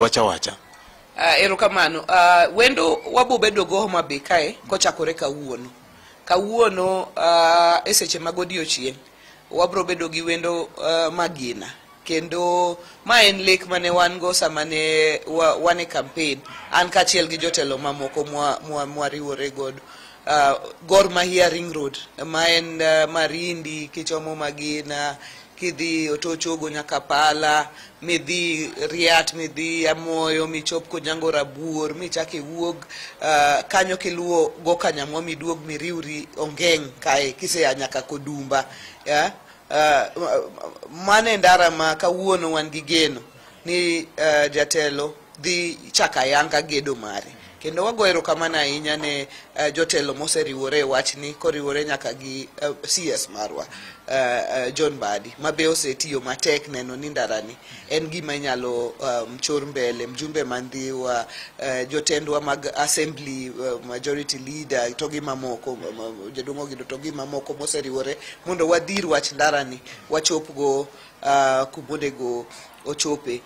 Wacha wacha. Erokamano. Wendo wabo bedo go Homa Bay kae kochakore kawuono. Kawuono e seche mag odiochieng' wabro bedo gi wendo magina. Kendo ma en lek mane wan go sama ne wan e campaign. An kaachiel gi jotelo mamoko mwariwore godo. Gor Mahia Ring Road ma en Marindi kichomo Magina kidhi Otochogo nyaka Pala midhi Riat midhi Amoyo michop Konyango Rabuor michak iwuog kanyo kiluwo go Kanyamwa miduog miriwri Ongeng' kae kisea nyaka Kodumba, yeah? Mano e ndara ma kawuono wan gi geno ni jatelo dhi chako ayanga gedo mare. Kendo wago erokamano ahinya ne jotelo moseriwore e wachni koriwore nyaka gi CS marwa John Mbadi ma be osetiyo matek neno ni ndarani en gima inyalo chor mbele. Mjumbe mandhiwa, jotendwa mag assembly, majority leader to gi mamoko, jaduong' Ogindo to gi mamoko moseriwore mondo wadhir wach ndarani wachopgo kumonego ochope.